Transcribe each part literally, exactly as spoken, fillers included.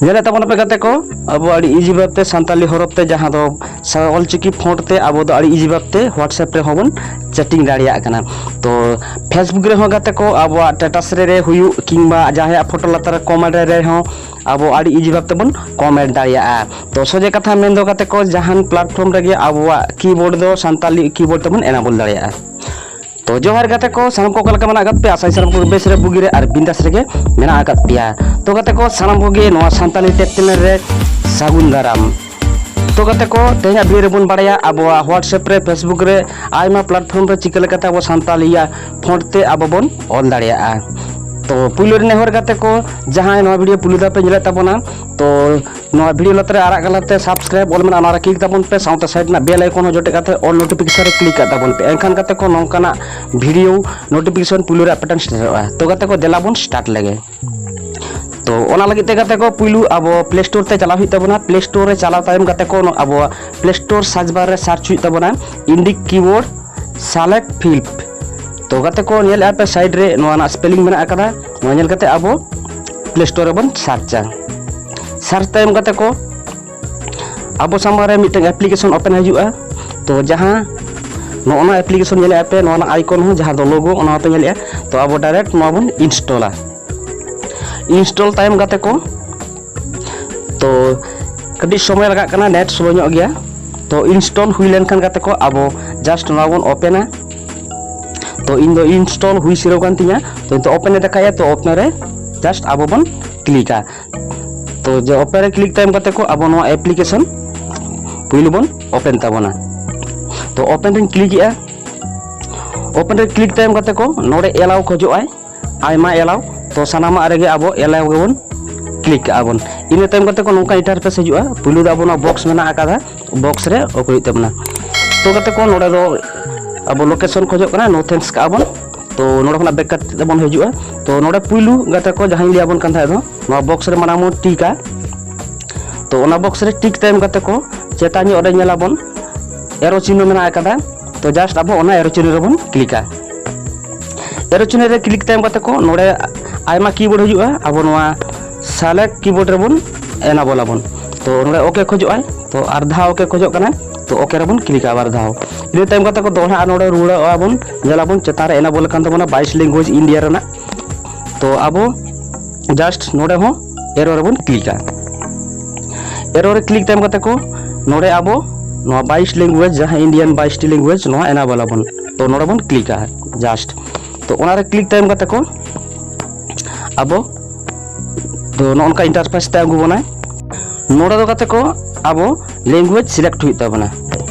ᱧᱮᱞᱮᱫ ᱛᱟᱵᱚᱱᱟᱯᱮ ᱜᱟᱛᱮ ᱠᱚ, ᱟᱵᱚ ᱟᱹᱰᱤ ᱤᱡᱤ ᱵᱷᱟᱵᱛᱮ ᱥᱟᱱᱛᱟᱞᱤ ᱦᱚᱨᱚᱯ ᱛᱮ, ᱡᱟᱦᱟᱸ ᱫᱚ ᱥᱟ- ᱚᱞᱪᱤᱠᱤ ᱯᱷᱚᱱᱴ ᱛᱮ ᱟᱵᱚ ᱫᱚ ᱟᱹᱰᱤ ᱤᱡᱤ ᱵᱷᱟᱵᱛᱮ WhatsApp ᱨᱮᱦᱚᱸ ᱵᱚᱱ ᱪᱮᱴᱤᱝ ᱫᱟᱲᱮᱭᱟᱜ ᱠᱟᱱᱟ᱾ ᱛᱚ Facebook ᱨᱮᱦᱚᱸ ᱜᱟᱛᱮ ᱠᱚ ᱟᱵᱚᱣᱟᱜ ᱴᱮᱴᱟᱥ ᱨᱮ ᱦᱩᱭᱩᱜ ᱠᱤᱝᱵᱟ ᱡᱟᱦᱟᱸᱭᱟᱜ ᱯᱷᱳᱴᱳ ᱞᱟᱛᱟᱨ ᱨᱮ ᱠᱚᱢᱮᱱᱴ ᱨᱮᱦᱚᱸ ᱟᱵᱚ ᱟᱹᱰᱤ ᱤᱡᱤ ᱵᱷᱟᱵ ᱛᱮᱵᱚᱱ ᱠᱚᱢᱮᱱᱴ ᱫᱟᱲᱮᱭᱟᱜᱼᱟ᱾ ᱛᱚ ᱥᱚᱡᱷᱮ ᱠᱟᱛᱷᱟ ᱢᱮᱱ ᱫᱚ ᱜᱟᱛᱮ ᱠᱚ, ᱡᱟᱦᱟᱱ ᱯᱞᱟᱴᱯᱷᱚᱨᱢ ᱨᱮᱜᱮ ᱟᱵᱚᱣᱟᱜ ᱠᱤᱵᱳᱨᱰ ᱫᱚ ᱥᱟᱱᱛᱟᱞᱤ ᱠᱤᱵᱳᱨᱰ ᱛᱮᱵᱚᱱ ᱮᱱᱮᱵᱚᱞ ᱫᱟᱲᱮᱭᱟᱜᱼᱟ᱾ ᱛᱚ ᱡᱚᱦᱟᱨ ᱜᱟᱛᱮ ᱠᱚ, ᱥᱟᱱᱟᱢ ᱠᱚ ᱚᱠᱟ ᱞᱮᱠᱟ ᱢᱮᱱᱟᱜ ᱟᱠᱟᱫ ᱯᱮᱭᱟ? ᱟᱥᱟᱭ ᱥᱟᱱᱟᱢ ᱠᱚ ᱵᱮᱥ ᱨᱮ, ᱵᱩᱜᱤ ᱨᱮ ᱟᱨ ᱵᱤᱱᱫᱟᱥ ᱨᱮᱜᱮ ᱢᱮᱱᱟᱜ ᱟᱠᱟᱫ ᱯᱮᱭᱟ᱾ ᱛᱚ ᱜᱟᱛᱮ ᱠᱚ, ᱥᱟᱱᱟᱢ ᱠᱚᱜᱮ ᱱᱚᱣᱟ ᱥᱟᱱᱛᱟᱞᱤ ᱴᱮᱠ ᱪᱮᱱᱮᱞ ᱨᱮ ᱥᱟᱹᱜᱩᱱ ᱫᱟᱨᱟᱢ᱾ ᱛᱚ ᱜᱟᱛᱮ ᱠᱚ, ᱛᱮᱦᱮᱧᱟᱜ ᱵᱷᱤᱰᱤᱭᱳ ᱨᱮᱵᱚᱱ ᱵᱟᱲᱟᱭᱟ ᱟᱵᱚᱣᱟᱜ WhatsApp ᱨᱮ, Facebook ᱨᱮ, ᱟᱭᱢᱟ ᱯᱞᱟᱴᱯᱷᱚᱨᱢ ᱨᱮ ᱪᱤᱠᱟᱹ ᱞᱮᱠᱟᱛᱮ ᱟᱵᱚ ᱥᱟᱱᱛᱟᱞᱤᱭᱟᱜ ᱯᱷᱚᱱᱴ ᱛᱮ ᱟᱵᱚ ᱵᱚᱱ ᱚᱞ ᱫᱟᱲᱮᱭᱟᱜᱼᱟ᱾ ᱛᱚ ᱯᱩᱭᱞᱩ ᱨᱮ ᱱᱮᱦᱚᱨ ᱜᱟᱛᱮ ᱠᱚ, ᱡᱟᱦᱟᱸᱭ ᱱᱚᱣᱟ ᱵᱷᱤᱰᱤᱭᱳ ᱯᱩᱭᱞᱩ ᱫᱷᱟᱣ ᱯᱮ ᱧᱮᱞᱮᱫ ᱛᱟᱵᱚᱱᱟ, ᱛᱚ ᱱᱚᱣᱟ ᱵᱷᱤᱰᱤᱭᱳ ᱞᱟᱛᱟᱨ ᱨᱮ ᱟᱨᱟᱜ ᱠᱟᱞᱟᱨ ᱛᱮ ᱥᱟᱵᱥᱠᱨᱟᱭᱤᱵ ᱚᱞ ᱢᱮᱱᱟᱜᱼᱟ, ᱚᱱᱟ ᱨᱮ ᱠᱞᱤᱠ ᱛᱟᱵᱚᱱ ᱯᱮ, ᱥᱟᱶᱛᱮ ᱥᱟᱭᱤᱰ ᱨᱮᱱᱟᱜ ᱵᱮᱞ ᱟᱭᱠᱚᱱ ᱦᱚᱸ ᱡᱚᱴᱮᱫ ᱠᱟᱛᱮ ᱚᱞ ᱱᱳᱴᱤᱯᱷᱤᱠᱮᱥᱚᱱ ᱨᱮ ᱠᱞᱤᱠ ᱠᱟᱜ ᱛᱟᱵᱚᱱ ᱯᱮ᱾ ᱮᱱᱠᱷᱟᱱ ᱜᱟᱛᱮ ᱠᱚ, ᱱᱚᱝᱠᱟᱱᱟᱜ ᱵᱷᱤᱰᱤᱭᱳ ᱱᱳᱴᱤᱯᱷᱤᱠᱮᱥᱚᱱ ᱯᱩᱭᱞᱩ ᱨᱮ ᱟᱯᱮ ᱴᱷᱮᱱ ᱥᱮᱴᱮᱨᱚᱜᱼᱟ᱾ ᱛᱚ ᱜᱟᱛᱮ ᱠᱚ, ᱫᱮᱞᱟ ᱵᱚᱱ ᱥᱴᱟᱨᱴ ᱞᱮᱜᱮ᱾ ᱛᱚ ᱚᱱᱟ ᱞᱟᱹᱜᱤᱫ ᱛᱮ ᱜᱟᱛᱮ ᱠᱚ, ᱯᱩᱭᱞᱩ ᱟᱵᱚ ᱯᱞᱮ ᱥᱴᱳᱨ ᱛᱮ ᱪᱟᱞᱟᱣ ᱦᱩᱭᱩᱜ ᱛᱟᱵᱚᱱᱟ᱾ ᱯᱞᱮ ᱥᱴᱳᱨ ᱨᱮ ᱪᱟᱞᱟᱣ ᱛᱟᱭᱚᱢ ᱜᱟᱛᱮ ᱠᱚ, ᱟᱵᱚ ᱯᱞᱮ ᱥᱴᱳᱨ ᱥᱟᱨᱪ ᱵᱟᱨ ᱨᱮ ᱥᱟᱨᱪ ᱦᱩᱭᱩᱜ ᱛᱟᱵᱚᱱᱟ ᱤᱱᱰᱤᱠ ᱠᱤᱵᱳᱨᱰ ᱥᱟᱞᱮᱠᱴ ᱯᱷᱤᱞᱯ᱾ ᱛᱚ ᱜᱟᱛᱮ ᱠᱚ, ᱧᱮᱞᱮᱫᱼᱟ ᱯᱮ ᱥᱟᱭᱤᱰ ᱨᱮ ᱱᱚᱣᱟ ᱨᱮᱱᱟᱜ ᱥᱯᱮᱞᱤᱝ ᱢᱮᱱᱟᱜ ᱟᱠᱟᱫᱟ᱾ ᱱᱚᱣᱟ ᱧᱮᱞ ᱠᱟᱛᱮ ᱟᱵᱚ ᱯᱞᱮ ᱥᱴᱳᱨ ᱨᱮᱵᱚᱱ ᱥᱟᱨᱪᱟ᱾ ᱥᱟᱨᱪ ᱛᱟᱭᱚᱢ ᱜᱟᱛᱮ ᱠᱚ, ᱟᱵᱚ ᱥᱟᱢᱟᱝ ᱨᱮ ᱢᱤᱫᱴᱟᱝ ᱮᱯᱞᱤᱠᱮᱥᱚᱱ ᱳᱯᱮᱱ ᱦᱤᱡᱩᱜᱼᱟ᱾ ᱛᱚ ᱡᱟᱦᱟᱸ ᱱᱚᱜᱼᱚ ᱱᱚᱣᱟ ᱮᱯᱞᱤᱠᱮᱥᱚᱱ ᱧᱮᱞᱮᱫᱼᱟ ᱯᱮ, ᱱᱚᱣᱟ ᱨᱮᱱᱟᱜ ᱟᱭᱠᱚᱱ ᱦᱚᱸ, ᱡᱟᱦᱟᱸ ᱫᱚ ᱞᱳᱜᱳ, ᱚᱱᱟ ᱦᱚᱸᱯᱮ ᱧᱮᱞᱮᱫᱼᱟ᱾ ᱛᱚ ᱟᱵᱚ ᱰᱟᱭᱨᱮᱠᱴ ᱱᱚᱣᱟ ᱵᱚᱱ ᱤᱱᱥᱴᱚᱞᱟ᱾ ᱤᱱᱥᱴᱚᱞ ᱛᱟᱭᱚᱢ ᱜᱟᱛᱮ ᱠᱚ, ᱛᱚ ᱠᱟᱹᱴᱤᱡ ᱥᱚᱢᱚᱭ ᱞᱟᱜᱟᱜ ᱠᱟᱱᱟ, ᱱᱮᱴ ᱥᱞᱳ ᱧᱚᱜ ᱜᱮᱭᱟ᱾ ᱛᱚ ᱤᱱᱥᱴᱚᱞ ᱦᱩᱭ ᱞᱮᱱᱠᱷᱟᱱ ᱜᱟᱛᱮ ᱠᱚ, ᱟᱵᱚ ᱡᱟᱥᱴ ᱱᱚᱣᱟ ᱵᱚᱱ ᱳᱯᱮᱱᱟ᱾ ᱛᱚ ᱤᱧ ᱫᱚ ᱤᱱᱥᱴᱚᱞ ᱦᱩᱭ ᱥᱤᱨᱟᱹᱣ ᱠᱟᱱ ᱛᱤᱧᱟ᱾ ᱛᱚ ᱱᱤᱛᱚᱜ ᱳᱯᱮᱱ ᱮ ᱫᱮᱠᱷᱟᱭᱟ, ᱛᱚ ᱳᱯᱮᱱ ᱨᱮ ᱡᱟᱥᱴ ᱟᱵᱚ ᱵᱚᱱ ᱠᱞᱤᱠᱟ᱾ ᱛᱚ ᱡᱮ ᱳᱯᱮᱱ ᱨᱮ ᱠᱞᱤᱠ ᱛᱟᱭᱚᱢ ᱜᱟᱛᱮ ᱠᱚ, ᱟᱵᱚ ᱱᱚᱣᱟ ᱮᱯᱞᱤᱠᱮᱥᱚᱱ ᱯᱩᱭᱞᱩ ᱵᱚᱱ ᱳᱯᱮᱱ ᱛᱟᱵᱚᱱᱟ᱾ ᱛᱚ ᱳᱯᱮᱱ ᱨᱤᱧ ᱠᱞᱤᱠ ᱮᱜᱼᱟ᱾ ᱳᱯᱮᱱ ᱨᱮ ᱠᱞᱤᱠ ᱛᱟᱭᱚᱢ ᱜᱟᱛᱮ ᱠᱚ, ᱱᱚᱰᱮ ᱮᱞᱟᱣ ᱠᱷᱚᱡᱚᱜᱼᱟᱭ, ᱟᱭᱢᱟ ᱮᱞᱟᱣ᱾ ᱛᱚ ᱥᱟᱱᱟᱢᱟᱜ ᱨᱮᱜᱮ ᱟᱵᱚ ᱮᱞᱟᱣ ᱜᱮᱵᱚᱱ ᱠᱞᱤᱠ ᱠᱟᱜᱼᱟ ᱵᱚᱱ᱾ ᱤᱱᱟᱹ ᱛᱟᱭᱚᱢ ᱜᱟᱛᱮ ᱠᱚ, ᱱᱚᱝᱠᱟ ᱤᱱᱴᱟᱨᱯᱷᱮᱥ ᱦᱤᱡᱩᱜᱼᱟ᱾ ᱯᱩᱭᱞᱩ ᱫᱚ ᱟᱵᱚ ᱱᱚᱣᱟ ᱵᱚᱠᱥ ᱢᱮᱱᱟᱜ ᱟᱠᱟᱫᱟ, ᱵᱚᱠᱥ ᱨᱮ ᱚᱠᱚᱭ ᱦᱩᱭᱩᱜ ᱛᱟᱵᱚᱱᱟ᱾ ᱛᱚ ᱜᱟᱛᱮ ᱠᱚ, ᱱᱚᱰᱮ ᱫᱚ ᱟᱵᱚ ᱞᱳᱠᱮᱥᱚᱱ ᱠᱷᱚᱡᱚᱜ ᱠᱟᱱᱟ, ᱱᱳ ᱛᱷᱮᱝᱠᱥ ᱠᱟᱜᱼᱟ ᱵᱚᱱ᱾ ᱛᱚ ᱱᱚᱰᱮ ᱠᱷᱚᱱᱟᱜ ᱵᱮᱠ ᱠᱟᱛᱮ ᱵᱚᱱ ᱦᱤᱡᱩᱜᱼᱟ᱾ ᱛᱚ ᱱᱚᱰᱮ ᱯᱩᱭᱞᱩ ᱜᱟᱛᱮ ᱠᱚ, ᱡᱟᱦᱟᱸᱧ ᱞᱟᱹᱭ ᱟᱵᱚᱱ ᱠᱟᱱ ᱛᱟᱦᱮᱸ ᱫᱚ, ᱱᱚᱣᱟ ᱵᱚᱠᱥ ᱨᱮ ᱢᱟᱲᱟᱝ ᱵᱚᱱ ᱴᱤᱠᱟ᱾ ᱛᱚ ᱚᱱᱟ ᱵᱚᱠᱥ ᱨᱮ ᱴᱤᱠ ᱛᱟᱭᱚᱢ ᱜᱟᱛᱮ ᱠᱚ, ᱪᱮᱛᱟᱱ ᱧᱚᱜ ᱨᱮ ᱧᱮᱞᱟᱵᱚᱱ ᱮᱨᱳ ᱪᱤᱱᱦᱟᱹ ᱢᱮᱱᱟᱜ ᱟᱠᱟᱫᱟ᱾ ᱛᱚ ᱡᱟᱥᱴ ᱟᱵᱚ ᱚᱱᱟ ᱮᱨᱳ ᱪᱤᱱᱦᱟᱹ ᱨᱮᱵᱚᱱ ᱠᱞᱤᱠᱟ᱾ ᱮᱨᱳ ᱪᱤᱱᱦᱟᱹ ᱨᱮ ᱠᱞᱤᱠ ᱛᱟᱭᱚᱢ ᱜᱟᱛᱮ ᱠᱚ, ᱱᱚᱰᱮ ᱟᱭᱢᱟ ᱠᱤᱵᱳᱨᱰ ᱦᱤᱡᱩᱜᱼᱟ᱾ ᱟᱵᱚ ᱱᱚᱣᱟ ᱛᱟᱦᱚᱞᱮ ᱠᱤᱵᱳᱨᱰ ᱨᱮᱵᱚᱱ ᱮᱱᱟᱵᱚᱞ ᱟᱵᱚᱱ᱾ ᱛᱚ ᱱᱚᱰᱮ ᱳᱠᱮ ᱠᱷᱚᱡᱚᱜ ᱟᱭ, ᱛᱚ ᱟᱨ ᱫᱷᱟᱣ ᱳᱠᱮ ᱠᱷᱚᱡᱚᱜ ᱠᱟᱱᱟᱭ, ᱛᱚ ᱳᱠᱮ ᱨᱮᱵᱚᱱ ᱠᱞᱤᱠᱟ ᱵᱟᱨ ᱫᱷᱟᱣ᱾ ᱤᱱᱟᱹ ᱛᱟᱭᱚᱢ ᱠᱟᱛᱮ ᱠᱚ ᱫᱚᱦᱲᱟ ᱟᱨ ᱱᱚᱰᱮ ᱨᱩᱣᱟᱹᱲᱚᱜᱼᱟ ᱵᱚᱱ, ᱧᱮᱞᱟᱵᱚᱱ ᱪᱮᱛᱟᱱ ᱨᱮ ᱮᱱᱟᱵᱚᱞ ᱟᱠᱟᱱ ᱛᱟᱵᱚᱱᱟ ᱵᱟᱭᱤᱥ ᱞᱮᱝᱜᱩᱭᱮᱡᱽ ᱤᱱᱰᱤᱭᱟ ᱨᱮᱱᱟᱜ᱾ ᱛᱚ ᱟᱵᱚ ᱡᱟᱥᱴ ᱱᱚᱰᱮ ᱦᱚᱸ ᱮᱨᱳ ᱨᱮᱵᱚᱱ ᱠᱞᱤᱠᱟ᱾ ᱮᱨᱳ ᱨᱮ ᱠᱞᱤᱠ ᱛᱟᱭᱚᱢ ᱠᱟᱛᱮ ᱠᱚ ᱱᱚᱰᱮ ᱟᱵᱚ ᱱᱚᱣᱟ ᱵᱟᱭᱤᱥ ᱞᱮᱝᱜᱩᱭᱮᱡᱽ, ᱡᱟᱦᱟᱸ ᱤᱱᱰᱤᱭᱟᱱ ᱵᱟᱭᱤᱥ ᱴᱤ ᱞᱮᱝᱜᱩᱭᱮᱡᱽ, ᱱᱚᱣᱟ ᱮᱱᱟᱵᱚᱞ ᱟᱵᱚᱱ᱾ ᱛᱚ ᱱᱚᱰᱮ ᱵᱚᱱ ᱠᱞᱤᱠᱟ ᱡᱟᱥᱴ᱾ ᱛᱚ ᱚᱱᱟᱨᱮ ᱠᱞᱤᱠ ᱛᱟᱭᱚᱢ ᱠᱟᱛᱮ ᱠᱚ ᱟᱵᱚ ᱛᱚ ᱱᱚᱜᱼᱚ ᱱᱚᱝᱠᱟ ᱤᱱᱴᱟᱨᱯᱷᱮᱥ ᱛᱮ ᱟᱹᱜᱩ ᱵᱚᱱᱟᱭ᱾ ᱱᱚᱰᱮ ᱫᱚ ᱜᱟᱛᱮ ᱠᱚ ᱟᱵᱚ ᱞᱮᱝᱜᱩᱭᱮᱡᱽ ᱥᱤᱞᱮᱠᱴ ᱦᱩᱭᱩᱜ ᱛᱟᱵᱚᱱᱟ᱾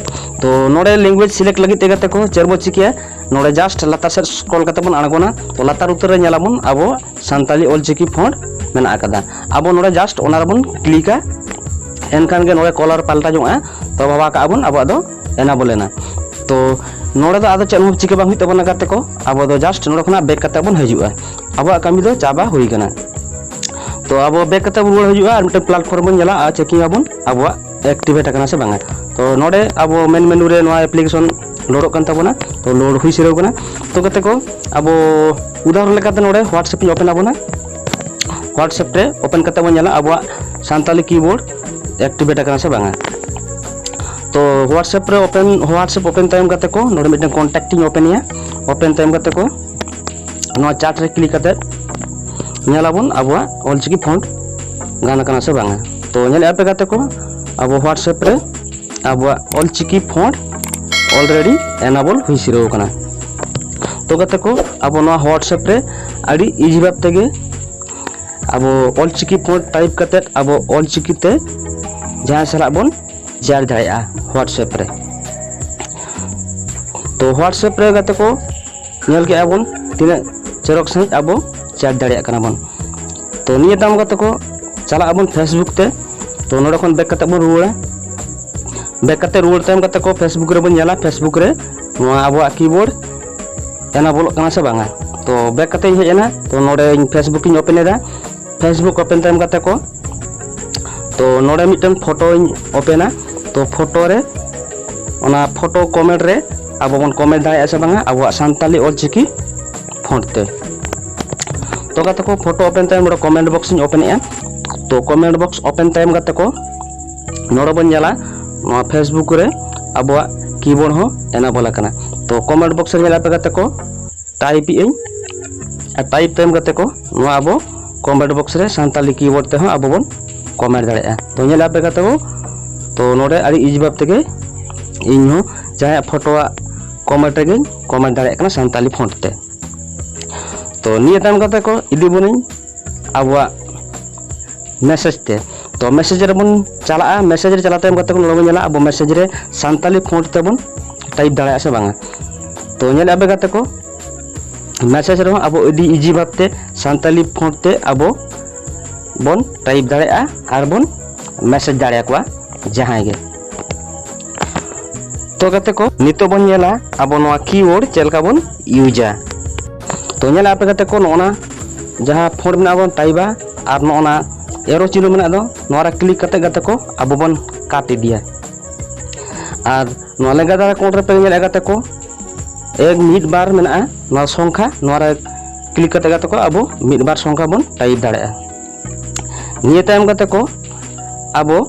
ᱛᱚ ᱱᱚᱰᱮ ᱞᱮᱝᱜᱩᱭᱮᱡᱽ ᱥᱤᱞᱮᱠᱴ ᱞᱟᱹᱜᱤᱫ ᱛᱮ ᱜᱟᱛᱮ ᱠᱚ ᱪᱮᱫ ᱵᱚ ᱪᱤᱠᱟᱹᱭᱟ, ᱱᱚᱰᱮ ᱡᱟᱥᱴ ᱞᱟᱛᱟᱨ ᱥᱮᱫ ᱥᱠᱨᱚᱞ ᱠᱟᱛᱮ ᱵᱚᱱ ᱟᱬᱜᱚᱱᱟ᱾ ᱛᱚ ᱞᱟᱛᱟᱨ ᱩᱛᱟᱹᱨ ᱨᱮ ᱧᱮᱞᱟᱵᱚᱱ ᱟᱵᱚ ᱥᱟᱱᱛᱟᱞᱤ ᱚᱞᱪᱤᱠᱤ ᱯᱷᱚᱱᱴ ᱢᱮᱱᱟᱜ ᱟᱠᱟᱫᱟ᱾ ᱟᱵᱚ ᱱᱚᱰᱮ ᱡᱟᱥᱴ ᱚᱱᱟ ᱨᱮᱵᱚᱱ ᱠᱞᱤᱠᱟ, ᱮᱱᱠᱷᱟᱱ ᱜᱮ ᱱᱚᱰᱮ ᱠᱚᱞᱟᱨ ᱯᱟᱞᱴᱟ ᱡᱚᱝᱼᱟ᱾ ᱛᱚ ᱵᱷᱟᱵᱟ ᱠᱟᱜᱼᱟ ᱵᱚᱱ ᱟᱵᱚᱣᱟᱜ ᱫᱚ ᱮᱱᱟᱵᱚᱞ ᱮᱱᱟ᱾ ᱛᱚ ᱱᱚᱰᱮ ᱫᱚ ᱟᱫᱚ ᱪᱮᱫ ᱦᱚᱸ ᱪᱤᱠᱟᱹ ᱵᱟᱝ ᱦᱩᱭᱩᱜ ᱛᱟᱵᱚᱱᱟ ᱜᱟᱛᱮ ᱠᱚ, ᱟᱵᱚ ᱫᱚ ᱡᱟᱥᱴ ᱱᱚᱰᱮ ᱠᱷᱚᱱᱟᱜ ᱵᱮᱠ ᱠᱟᱛᱮ ᱵᱚᱱ ᱦᱤᱡᱩᱜᱼᱟ᱾ ᱟᱵᱚᱣᱟᱜ ᱠᱟᱹᱢᱤ ᱫᱚ ᱪᱟᱵᱟ ᱦᱩᱭ ᱠᱟᱱᱟ᱾ ᱛᱚ ᱟᱵᱚ ᱵᱮᱠ ᱠᱟᱛᱮ ᱵᱚᱱ ᱨᱩᱣᱟᱹᱲ ᱦᱤᱡᱩᱜᱼᱟ ᱟᱨ ᱢᱤᱫᱴᱮᱱ ᱯᱞᱟᱴᱯᱷᱚᱨᱢ ᱵᱚᱱ ᱧᱮᱞᱟ ᱟᱨ ᱪᱮᱠᱤᱝ ᱟᱵᱚᱱ ᱟᱵᱚᱣᱟᱜ ᱮᱠᱴᱤᱵᱷᱮᱴ ᱟᱠᱟᱱᱟ ᱥᱮ ᱵᱟᱝᱟ᱾ ᱛᱚ ᱱᱚᱰᱮ ᱟᱵᱚ ᱢᱮᱱ ᱢᱮᱱᱩ ᱨᱮ ᱱᱚᱣᱟ ᱮᱯᱞᱤᱠᱮᱥᱚᱱ ᱞᱳᱰᱚᱜ ᱠᱟᱱ ᱛᱟᱵᱚᱱᱟ᱾ ᱛᱚ ᱞᱳᱰ ᱦᱩᱭ ᱥᱤᱨᱟᱹᱣ ᱠᱟᱱᱟ᱾ ᱛᱚ ᱜᱟᱛᱮ ᱠᱚ, ᱟᱵᱚ ᱩᱫᱟᱦᱚᱨᱚᱱ ᱞᱮᱠᱟᱛᱮ ᱱᱚᱰᱮ WhatsApp ᱤᱧ ᱳᱯᱮᱱ ᱟᱵᱚᱱᱟ᱾ WhatsApp ᱨᱮ ᱳᱯᱮᱱ ᱠᱟᱛᱮ ᱵᱚᱱ ᱧᱮᱞᱟ ᱟᱵᱚᱣᱟᱜ ᱥᱟᱱᱛᱟᱞᱤ ᱠᱤᱵᱳᱨᱰ ᱮᱠᱴᱤᱵᱷᱮᱴ ᱟᱠᱟᱱᱟ ᱥᱮ ᱵᱟᱝᱟ᱾ ᱛᱚ WhatsApp ᱨᱮ ᱳᱯᱮᱱ, WhatsApp ᱳᱯᱮᱱ ᱛᱟᱭᱚᱢ ᱠᱟᱛᱮ ᱠᱚ ᱱᱚᱰᱮ ᱢᱤᱫᱴᱮᱱ ᱠᱚᱱᱴᱟᱠᱴ ᱤᱧ ᱳᱯᱮᱱ ᱮᱭᱟ᱾ ᱳᱯᱮᱱ ᱛᱟᱭᱚᱢ ᱠᱟᱛᱮ ᱠᱚ ᱱᱚᱣᱟ ᱪᱟᱴ ᱨᱮ ᱠᱞᱤᱠ ᱠᱟᱛᱮ ᱧᱮᱞᱟᱵᱚᱱ ᱟᱵᱚᱣᱟᱜ ᱚᱞᱪᱤᱠᱤ ᱯᱷᱚᱱᱴ ᱜᱟᱱ ᱟᱠᱟᱱᱟ ᱥᱮ ᱵᱟᱝᱟ᱾ ᱛᱚ ᱧᱮᱞᱮᱫᱼᱟ ᱯᱮ ᱜᱟᱛᱮ ᱠᱚ, ᱟᱵᱚ WhatsApp ᱨᱮ ᱟᱵᱚᱣᱟᱜ ᱚᱞᱪᱤᱠᱤ ᱯᱷᱚᱱᱴ ᱚᱞᱨᱮᱰᱤ ᱮᱱᱟᱵᱚᱞ ᱦᱩᱭ ᱥᱤᱨᱟᱹᱣ ᱟᱠᱟᱱᱟ᱾ ᱛᱚ ᱜᱟᱛᱮ ᱠᱚ, ᱟᱵᱚ ᱱᱚᱣᱟ WhatsApp ᱨᱮ ᱟᱹᱰᱤ ᱤᱡᱤ ᱵᱷᱟᱵ ᱛᱮᱜᱮ ᱟᱵᱚ ᱚᱞᱪᱤᱠᱤ ᱯᱷᱚᱱᱴ ᱴᱟᱭᱤᱯ ᱠᱟᱛᱮ ᱟᱵᱚ ᱚᱞᱪᱤᱠᱤ ᱛᱮ ᱡᱟᱦᱟᱸᱭ ᱥᱟᱞᱟᱜ ᱵᱚᱱ ᱪᱮᱴ ᱫᱟᱲᱮᱭᱟᱜᱼᱟ WhatsApp ᱨᱮ᱾ ᱛᱚ WhatsApp ᱨᱮ ᱜᱟᱛᱮ ᱠᱚ, ᱧᱮᱞ ᱠᱮᱜᱼᱟ ᱵᱚᱱ ᱛᱤᱱᱟᱹᱜ ᱪᱚᱨᱚᱠ ᱥᱟᱺᱦᱤᱡ ᱟᱵᱚ ᱪᱮᱴ ᱫᱟᱲᱮᱭᱟᱜ ᱠᱟᱱᱟ ᱵᱚᱱ᱾ ᱛᱚ ᱱᱤᱭᱟᱹ ᱛᱟᱭᱚᱢ ᱜᱟᱛᱮ ᱠᱚ ᱪᱟᱞᱟᱜ ᱟᱵᱚᱱ Facebook ᱛᱮ᱾ ᱛᱚ ᱱᱚᱰᱮ ᱠᱷᱚᱱ ᱵᱮᱠ ᱠᱟᱛᱮ ᱵᱚᱱ ᱨᱩᱣᱟᱹᱲᱟ᱾ ᱵᱮᱠ ᱠᱟᱛᱮ ᱨᱩᱣᱟᱹᱲ ᱛᱟᱭᱚᱢ ᱜᱟᱛᱮ ᱠᱚ Facebook ᱨᱮᱵᱚᱱ ᱧᱮᱞᱟ, Facebook ᱨᱮ ᱱᱚᱣᱟ ᱟᱵᱚᱣᱟᱜ ᱠᱤᱵᱳᱨᱰ ᱮᱱᱟᱵᱚᱞᱚᱜ ᱠᱟᱱᱟ ᱥᱮ ᱵᱟᱝᱟ᱾ ᱛᱚ ᱵᱮᱠ ᱠᱟᱛᱮ ᱤᱧ ᱦᱮᱡ ᱮᱱᱟ᱾ ᱛᱚ ᱱᱚᱰᱮ ᱤᱧ Facebook ᱤᱧ ᱳᱯᱮᱱ ᱮᱫᱟ᱾ Facebook ᱳᱯᱮᱱ ᱛᱟᱭᱚᱢ ᱜᱟᱛᱮ ᱠᱚ, ᱛᱚ ᱱᱚᱰᱮ ᱢᱤᱫᱴᱮᱱ ᱯᱷᱳᱴᱳᱧ ᱳᱯᱮᱱᱟ᱾ ᱛᱚ ᱯᱷᱳᱴᱳ ᱨᱮ, ᱚᱱᱟ ᱯᱷᱳᱴᱳ ᱠᱚᱢᱮᱱᱴ ᱨᱮ ᱟᱵᱚ ᱵᱚᱱ ᱠᱚᱢᱮᱱᱴ ᱫᱟᱲᱮᱭᱟᱜᱼᱟ ᱥᱮ ᱵᱟᱝᱟ ᱟᱵᱚᱣᱟᱜ ᱥᱟᱱᱛᱟᱞᱤ ᱚᱞᱪᱤᱠᱤ ᱯᱷᱚᱱᱴ ᱛᱮ᱾ ᱛᱚ ᱜᱟᱛᱮ ᱠᱚ, ᱯᱷᱳᱴᱳ ᱳᱯᱮᱱ ᱛᱟᱭᱚᱢ ᱱᱚᱰᱮ ᱠᱚᱢᱮᱱᱴ ᱵᱚᱠᱥ ᱤᱧ ᱳᱯᱮᱱᱮᱜᱼᱟ᱾ ᱛᱚ comment box open ᱛᱟᱭᱚᱢ ᱜᱟᱛᱮ ᱠᱚ ᱱᱚᱰᱮ ᱵᱚᱱ ᱧᱮᱞᱟ ᱱᱚᱣᱟ Facebook ᱨᱮ ᱟᱵᱚᱣᱟᱜ keyboard ᱦᱚᱸ enable ᱟᱠᱟᱱᱟ᱾ ᱛᱚ comment box ᱨᱮ ᱧᱮᱞ ᱟᱯᱮ ᱜᱟᱛᱮ ᱠᱚ, type ᱮᱜ ᱟᱹᱧ᱾ ᱟᱨ type ᱛᱟᱭᱚᱢ ᱜᱟᱛᱮ ᱠᱚ ᱱᱚᱣᱟ ᱟᱵᱚ comment box ᱨᱮ ᱥᱟᱱᱛᱟᱞᱤ keyboard ᱛᱮᱦᱚᱸ ᱟᱵᱚ ᱵᱚᱱ comment ᱫᱟᱲᱮᱭᱟᱜᱼᱟ᱾ ᱛᱚ ᱧᱮᱞ ᱟᱯᱮ ᱜᱟᱛᱮ ᱠᱚ, ᱛᱚ ᱱᱚᱰᱮ ᱟᱹᱰᱤ easy ᱵᱷᱟᱵ ᱛᱮᱜᱮ ᱤᱧ ᱦᱚᱸ ᱡᱟᱦᱟᱸᱭᱟᱜ ᱯᱷᱳᱴᱳᱣᱟᱜ comment ᱨᱮᱜᱮᱧ comment ᱫᱟᱲᱮᱭᱟᱜ ᱠᱟᱱᱟ ᱥᱟᱱᱛᱟᱞᱤ font ᱛᱮ᱾ ᱛᱚ ᱱᱤᱭᱟᱹ ᱛᱟᱭᱚᱢ ᱜᱟᱛᱮ ᱠᱚ ᱤᱫᱤ ᱵᱚᱱᱟᱹᱧ ᱟᱵᱚᱣᱟᱜ message ᱛᱮ᱾ ᱛᱚ message ᱨᱮᱵᱚᱱ ᱪᱟᱞᱟᱜᱼᱟ᱾ Message ᱨᱮ ᱪᱟᱞᱟᱣ ᱛᱟᱭᱚᱢ ᱜᱟᱛᱮ ᱠᱚ ᱱᱚᱰᱮ ᱵᱚᱱ ᱧᱮᱞᱟ ᱟᱵᱚ message ᱨᱮ ᱥᱟᱱᱛᱟᱞᱤ font ᱛᱮᱵᱚᱱ type ᱫᱟᱲᱮᱭᱟᱜᱼᱟ ᱥᱮ ᱵᱟᱝᱟ᱾ ᱛᱚ ᱧᱮᱞᱮᱫᱼᱟ ᱯᱮ ᱜᱟᱛᱮ ᱠᱚ, message ᱨᱮᱦᱚᱸ ᱟᱵᱚ ᱟᱹᱰᱤ easy ᱵᱷᱟᱵᱛᱮ ᱥᱟᱱᱛᱟᱞᱤ font ᱛᱮ ᱟᱵᱚ ᱵᱚᱱ type ᱫᱟᱲᱮᱭᱟᱜᱼᱟ ᱟᱨ ᱵᱚᱱ message ᱫᱟᱲᱮᱭᱟᱠᱚᱣᱟ ᱡᱟᱦᱟᱸᱭ ᱜᱮ᱾ ᱛᱚ ᱜᱟᱛᱮ ᱠᱚ, ᱱᱤᱛᱚᱜ ᱵᱚᱱ ᱧᱮᱞᱟ ᱟᱵᱚ ᱱᱚᱣᱟ keyboard ᱪᱮᱫ ᱞᱮᱠᱟ ᱵᱚᱱ ᱤᱭᱩᱡᱟ᱾ ᱛᱚ ᱧᱮᱞᱟ ᱟᱯᱮ ᱜᱟᱛᱮ ᱠᱚ, ᱱᱚᱜᱼᱚ ᱱᱟ ᱡᱟᱦᱟᱸ font ᱢᱮᱱᱟᱜᱼᱟ ᱵᱚᱱ ᱴᱟᱭᱤᱵᱟ, ᱟᱨ ᱱᱚᱜᱼᱚ ᱱᱟ arrow ᱪᱤᱱᱦᱟᱹ ᱢᱮᱱᱟᱜ ᱫᱚ, ᱱᱚᱣᱟ ᱨᱮ click ᱠᱟᱛᱮ ᱜᱟᱛᱮ ᱠᱚ ᱟᱵᱚ ᱵᱚᱱ cut ᱤᱫᱤᱭᱟ᱾ ᱟᱨ ᱱᱚᱣᱟ ᱞᱮᱸᱜᱟ ᱫᱷᱟᱨᱮ corner ᱨᱮ ᱯᱮ ᱧᱮᱞᱮᱫᱼᱟ ᱜᱟᱛᱮ ᱠᱚ, ᱮᱠ ᱢᱤᱫ ᱵᱟᱨ ᱢᱮᱱᱟᱜᱼᱟ, ᱱᱚᱣᱟ ᱥᱚᱝᱠᱷᱟ, ᱱᱚᱣᱟ ᱨᱮ click ᱠᱟᱛᱮ ᱜᱟᱛᱮ ᱠᱚ ᱟᱵᱚ ᱢᱤᱫ ᱵᱟᱨ ᱥᱚᱝᱠᱷᱟ ᱵᱚᱱ ᱴᱟᱭᱤᱯ ᱫᱟᱲᱮᱭᱟᱜᱼᱟ᱾ ᱱᱤᱭᱟᱹ ᱛᱟᱭᱚᱢ ᱜᱟᱛᱮ ᱠᱚ ᱟᱵᱚ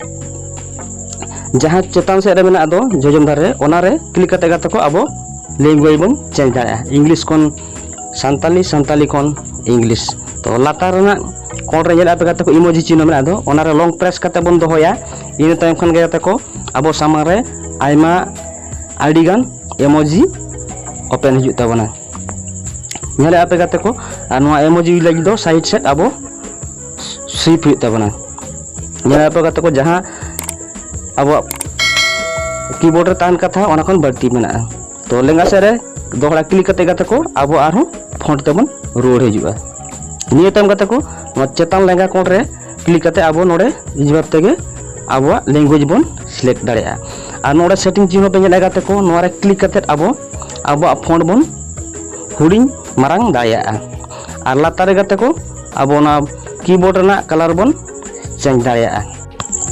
ᱡᱟᱦᱟᱸ ᱪᱮᱛᱟᱱ ᱥᱮᱫ ᱨᱮ ᱢᱮᱱᱟᱜ ᱫᱚ ᱡᱚᱡᱚᱢ ᱫᱷᱟᱨᱮ ᱨᱮ, ᱚᱱᱟ ᱨᱮ click ᱠᱟᱛᱮ ᱜᱟᱛᱮ ᱠᱚ ᱟᱵᱚ language ᱵᱚᱱ change ᱫᱟᱲᱮᱭᱟᱜᱼᱟ, English ᱠᱷᱚᱱ ᱥᱟᱱᱛᱟᱞᱤ, ᱥᱟᱱᱛᱟᱞᱤ ᱠᱷᱚᱱ English᱾ ᱛᱚ ᱞᱟᱛᱟᱨ ᱨᱮᱱᱟᱜ corner ᱨᱮ ᱧᱮᱞ ᱟᱯᱮ ᱜᱟᱛᱮ ᱠᱚ emoji ᱪᱤᱱᱦᱟᱹ ᱢᱮᱱᱟᱜ ᱫᱚ, ᱚᱱᱟ ᱨᱮ long press ᱠᱟᱛᱮ ᱵᱚᱱ ᱫᱚᱦᱚᱭᱟ᱾ ᱤᱱᱟᱹ ᱛᱟᱭᱚᱢ ᱠᱷᱟᱱ ᱜᱮ ᱜᱟᱛᱮ ᱠᱚ ᱟᱵᱚ ᱥᱟᱢᱟᱝ ᱨᱮ ᱟᱭᱢᱟ ᱟᱹᱰᱤᱜᱟᱱ emoji open ᱦᱤᱡᱩᱜ ᱛᱟᱵᱚᱱᱟ᱾ ᱧᱮᱞᱮᱫ ᱟᱯᱮ ᱜᱟᱛᱮ ᱠᱚ, ᱟᱨ ᱱᱚᱣᱟ emoji ᱞᱟᱹᱜᱤᱫ ᱫᱚ side ᱥᱮᱫ ᱟᱵᱚ shift ᱦᱩᱭᱩᱜ ᱛᱟᱵᱚᱱᱟ᱾ ᱧᱮᱞᱮᱫ ᱟᱯᱮ ᱜᱟᱛᱮ ᱠᱚ, ᱡᱟᱦᱟᱸ ᱟᱵᱚᱣᱟᱜ keyboard ᱨᱮ ᱛᱟᱦᱮᱱ ᱠᱟᱛᱷᱟ, ᱚᱱᱟ ᱠᱷᱚᱱ ᱵᱟᱹᱲᱛᱤ ᱢᱮᱱᱟᱜᱼᱟ᱾ ᱛᱚ ᱞᱮᱸᱜᱟ ᱥᱮᱫ ᱨᱮ ᱫᱚᱦᱲᱟ click ᱠᱟᱛᱮ ᱜᱟᱛᱮ ᱠᱚ ᱟᱵᱚ ᱟᱨᱦᱚᱸ font ᱛᱮᱵᱚᱱ ᱨᱩᱣᱟᱹᱲ ᱦᱤᱡᱩᱜᱼᱟ᱾ ᱱᱤᱭᱟᱹ ᱛᱟᱭᱚᱢ ᱜᱟᱛᱮ ᱠᱚ, ᱱᱚᱣᱟ ᱪᱮᱛᱟᱱ ᱞᱮᱸᱜᱟ corner ᱨᱮ click ᱠᱟᱛᱮ ᱟᱵᱚ ᱱᱚᱰᱮ ᱱᱤᱡᱮ ᱵᱷᱟᱵ ᱛᱮᱜᱮ ᱟᱵᱚᱣᱟᱜ language ᱵᱚᱱ select ᱫᱟᱲᱮᱭᱟᱜᱼᱟ᱾ ᱟᱨ ᱱᱚᱰᱮ setting ᱪᱤᱱᱦᱟᱹ ᱯᱮ ᱧᱮᱞᱮᱫᱼᱟ ᱜᱟᱛᱮ ᱠᱚ, ᱱᱚᱣᱟ ᱨᱮ click ᱠᱟᱛᱮ ᱟᱵᱚ ᱟᱵᱚᱣᱟᱜ font ᱵᱚᱱ ᱦᱩᱰᱤᱧ ᱢᱟᱨᱟᱝ ᱫᱟᱲᱮᱭᱟᱜᱼᱟ᱾ ᱟᱨ ᱞᱟᱛᱟᱨ ᱨᱮ ᱜᱟᱛᱮ ᱠᱚ ᱟᱵᱚ ᱚᱱᱟ keyboard ᱨᱮᱱᱟᱜ color ᱵᱚᱱ change ᱫᱟᱲᱮᱭᱟᱜᱼᱟ᱾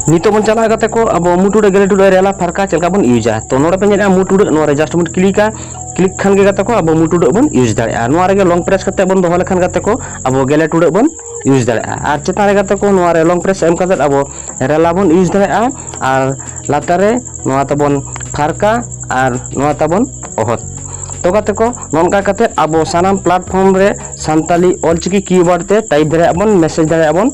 ᱱᱤᱛᱚᱜ ᱵᱚᱱ ᱪᱟᱞᱟᱜᱼᱟ ᱜᱟᱛᱮ ᱠᱚ, ᱟᱵᱚ ᱢᱩᱴᱩ ᱨᱮ ᱜᱮᱞᱮ ᱴᱩᱰᱟᱹᱜ ᱨᱮᱞᱟ ᱯᱷᱟᱨᱠᱟ ᱪᱮᱫ ᱞᱮᱠᱟ ᱵᱚᱱ ᱤᱭᱩᱡᱟ᱾ ᱛᱚ ᱱᱚᱰᱮ ᱯᱮ ᱧᱮᱞᱮᱫᱼᱟ ᱢᱩᱴᱩᱰᱟᱹᱜ, ᱱᱚᱣᱟ ᱨᱮ just ᱵᱚᱱ click ᱟ᱾ Click ᱠᱷᱟᱱ ᱜᱮ ᱜᱟᱛᱮ ᱠᱚ ᱟᱵᱚ ᱢᱩᱴᱩᱰᱟᱹᱜ ᱵᱚᱱ use ᱫᱟᱲᱮᱭᱟᱜᱼᱟ᱾ ᱱᱚᱣᱟ ᱨᱮᱜᱮ long press ᱠᱟᱛᱮ ᱵᱚᱱ ᱫᱚᱦᱚ ᱞᱮᱠᱷᱟᱱ ᱜᱟᱛᱮ ᱠᱚ ᱟᱵᱚ ᱜᱮᱞᱮ ᱴᱩᱰᱟᱹᱜ ᱵᱚᱱ use ᱫᱟᱲᱮᱭᱟᱜᱼᱟ᱾ ᱟᱨ ᱪᱮᱛᱟᱱ ᱨᱮ ᱜᱟᱛᱮ ᱠᱚ ᱱᱚᱣᱟ ᱨᱮ long press ᱮᱢ ᱠᱟᱛᱮ ᱟᱵᱚ ᱨᱮᱞᱟ ᱵᱚᱱ use ᱫᱟᱲᱮᱭᱟᱜᱼᱟ᱾ ᱟᱨ ᱞᱟᱛᱟᱨ ᱨᱮ ᱱᱚᱣᱟ ᱛᱟᱵᱚᱱ ᱯᱷᱟᱨᱠᱟ ᱟᱨ ᱱᱚᱣᱟ ᱛᱟᱵᱚᱱ ᱚᱦᱚᱫ᱾ ᱛᱚ ᱜᱟᱛᱮ ᱠᱚ, ᱱᱚᱝᱠᱟ ᱠᱟᱛᱮ ᱟᱵᱚ ᱥᱟᱱᱟᱢ platform ᱨᱮ ᱥᱟᱱᱛᱟᱞᱤ ᱚᱞᱪᱤᱠᱤ keyboard ᱛᱮ type ᱫᱟᱲᱮᱭᱟᱜ ᱵᱚᱱ, message ᱫᱟᱲᱮᱭᱟᱜ ᱵᱚᱱ᱾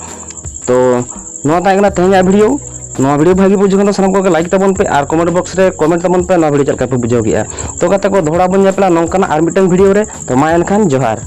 ᱛᱚ ᱱᱚᱣᱟ ᱛᱟᱦᱮᱸ ᱠᱟᱱᱟ ᱛᱮᱦᱮᱧᱟᱜ video᱾ ᱱᱚᱣᱟ video ᱵᱷᱟᱜᱮ ᱵᱩᱡᱷᱟᱹᱣ ᱠᱷᱟᱱ ᱫᱚ ᱥᱟᱱᱟᱢ ᱠᱚᱜᱮ like ᱛᱟᱵᱚᱱ ᱯᱮ ᱟᱨ comment box ᱨᱮ comment ᱛᱟᱵᱚᱱ ᱯᱮ ᱱᱚᱣᱟ video ᱪᱮᱫ ᱞᱮᱠᱟ ᱯᱮ ᱵᱩᱡᱷᱟᱹᱣ ᱠᱮᱫᱼᱟ᱾ ᱛᱚ ᱜᱟᱛᱮ ᱠᱚ, ᱫᱚᱦᱲᱟ ᱵᱚᱱ ᱧᱟᱯᱟᱢᱟ ᱱᱚᱝᱠᱟᱱᱟᱜ ᱟᱨ ᱢᱤᱫᱴᱟᱝ video ᱨᱮ᱾ ᱛᱚ ᱢᱟ ᱮᱱᱠᱷᱟᱱ ᱡᱚᱦᱟᱨ᱾